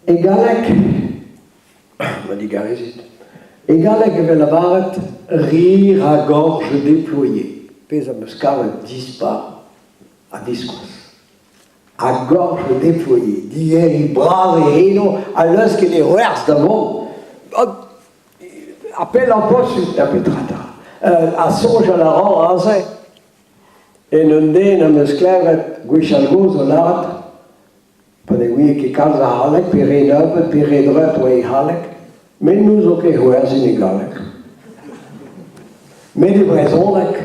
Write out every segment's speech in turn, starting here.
E galleg, ma digarezit, e galleg e vez lavaret rire à gorge déployée, pezh am eus kavet dispar ha diskoaz. À gorge déployée, digeriñ bras e eno ha leuskel e c'hwerzh da vont. Ha pellañ posupl da petra 'ta. Ha soñjal a ran aze en un den am eus klevet gwechall-gozh o lâret pa ne ouie ket kalz a c'halleg pe re nebeut pe re dreut oa e c'halleg, met n'ouzo ket c'hoarzhin e galleg. Met e brezhoneg,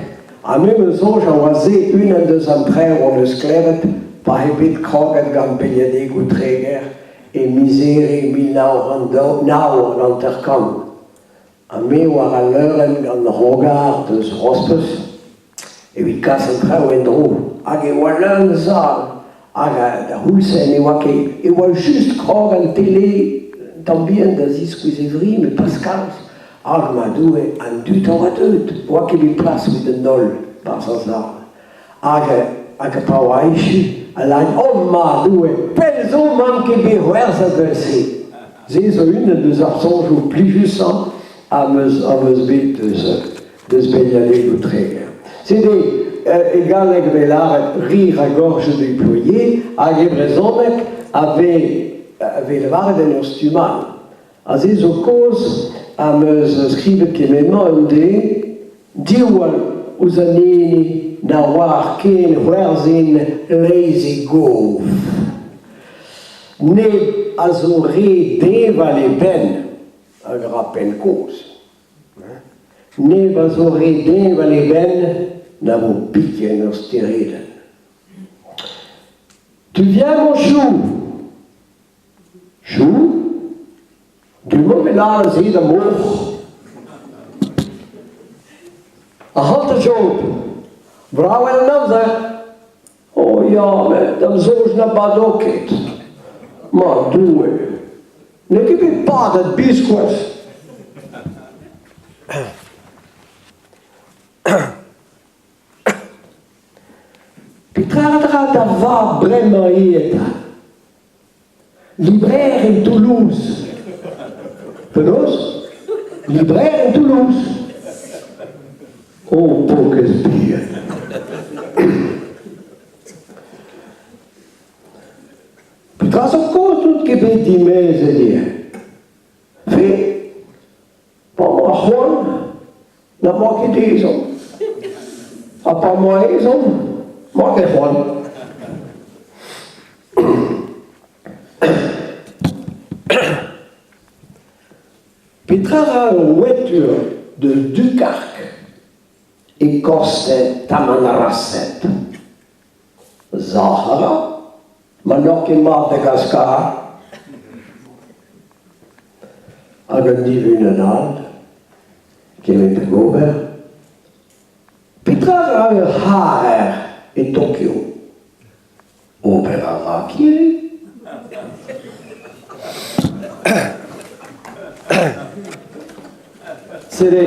ha me 'm eus soñj a oa se unan deus an traoù hon eus klevet pa eo bet kroget gant beilhadegoù Treger e miz Here 1959. Ha me war al leurenn gant Rogard eus Rospez evit kas an traoù en-dro. Hag e oa leun sal. Hag da c'houlz-se ne oa ket. E oa just krog an tele un tamm bihan da ziskouez e vri, met pas kalz. Hag ma Doue, an dud a oa deuet. Oa ket bet plas evit an holl 'barzh ar sal. Hag hag pa oa echu, a lâre oh ma Doue, pell zo 'mañ ket bet c'hoarzhet evel-se. Se zo unan deus ar soñjoù plijusañ am eus am eus bet deus deus beilhadegoù Treger. Sede e galleg vez lâret rire à gorge déployée hag e brezhoneg a vez a vez lavaret en ur stumm all. Ha se zo kaoz am eus skrivet kement-mañ un deiz Diwall ouzh an hini na oar ken c'hoarzhin leizh e gof. Neb a zo re deñval e benn a gra penn-kozh. Neb a zo re deñval e benn na vo biken ur steredenn. Tu viens mon chou? Chou? Du-mañ e lâr se da mor. Ac'hanta Job, brav eo an amzer. Oh ya, met da'm soñj na bado ket. Ma Doue, n'eo ket bet padet biskoazh. Petra a ra da vab bremañ ivez 'ta? Libraire en Toulouse. Penaos? Libraire en Toulouse. Oh, paourkaezh bihan. Petra zo kaoz n'out ket bet dimezet ivez? Fe, pa 'moa c'hoant, na 'moa ket ezhomm. Ha pa 'moa ezhomm, 'moa ket c'hoant. Petra ra ur wetur deus Dukark e kostez Tamanrasset? Sahara? Ma n'oc'h ket mat da gas karr. Hag un divunenn all, kement da gober. Petra a ra ur c'harer e Tokyo? Ober a ra kirri. Sede.